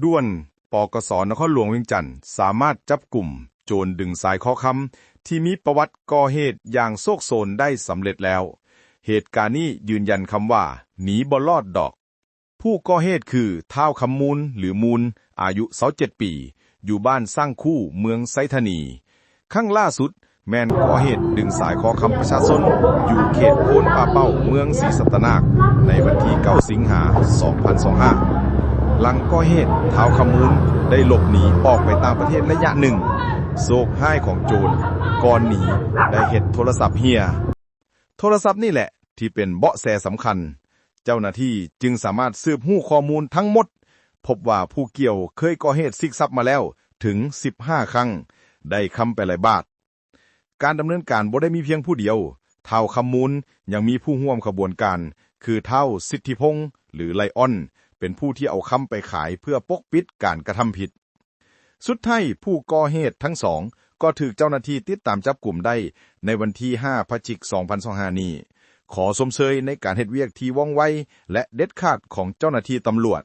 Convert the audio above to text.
ດ່ວນ ປກສ ນະຄອນຫຼວງວຽງຈັນ ສາມາດຈັບກຸມໂຈນດຶງສາຍຄໍຄຳ ທີ່ມີປະຫວັດກໍ່ເຫດຢ່າງໂຊກໂຊນໄດ້ສຳເລັດແລ້ວ. ເຫດການນີ້ຢືນຢັນຄຳວ່າ ໜີບໍ່ລອດດອກ. ຜູ້ກໍ່ເຫດຄື ທ້າວ ຄຳມູນ ຫຼື ມູນ ອາຍຸ ຊາວເຈັດປີ ຢູ່ບ້ານຊ້າງຄູ ເມືອງໄຊທານີ. ຄັ້ງລ່າສຸດ ແມ່ນກໍ່ເຫດດຶງສາຍຄໍຄຳປະຊາຊົນ ຢູ່ເຂດໂພນປ່າເປົ້າ ເມືອງສີສັດຕະນາກ ໃນວັນທີ ເກົ້າ ສິງຫາ ສອງພັນຊາວຫ້າ. ຫຼັງກໍ່ເຫດ ທ້າວ ຄຳມູນ ໄດ້ຫຼົບໜີອອກໄປຕ່າງປະເທດໄລຍະໜຶ່ງ. ໂຊກຮ້າຍຂອງໂຈນ ກ່ອນໜີ ໄດ້ເຮັດໂທລະສັບເຮ່ຍ. ໂທລະສັບນີ້ແຫຼະ ທີ່ເປັນເບາະແສສຳຄັນ. ເຈົ້າໜ້າທີ່ຈຶ່ງສາມາດສືບຮູ້ຂໍ້ມູນທັງໝົດ, ພົບວ່າຜູ້ກ່ຽວເຄີຍກໍ່ເຫດຊິກຊັບມາແລ້ວເຖິງ ສິບຫ້າ ຄັ້ງ, ໄດ້ຄຳໄປຫຼາຍບາດ. ການດຳເນີນການບໍ່ໄດ້ມີພຽງຜູ້ດຽວ, ທ້າວ ຄຳມູນ ຍັງມີຜູ້ຮ່ວມຂະບວນການ ຄື ທ້າວ ສິດທິພົງ ຫຼື ໄລອອນ ເປັນຜູ້ທີ່ເອົາຄຳໄປຂາຍເພື່ອປົກປິດການກະທຳຜິດ. ສຸດທ້າຍ ຜູ້ກໍ່ເຫດທັງສອງ ກໍຖືກເຈົ້າໜ້າທີ່ຕິດຕາມຈັບກຸມໄດ້ໃນວັນທີ ຫ້າ ພະຈິກ ສອງພັນຊາວຫ້ານີ້. ຂໍຊົມເຊີຍໃນການເຮັດວຽກທີ່ວ່ອງໄວ ແລະ ເດັດຂາດຂອງເຈົ້າໜ້າທີ່ຕຳຫຼວດ.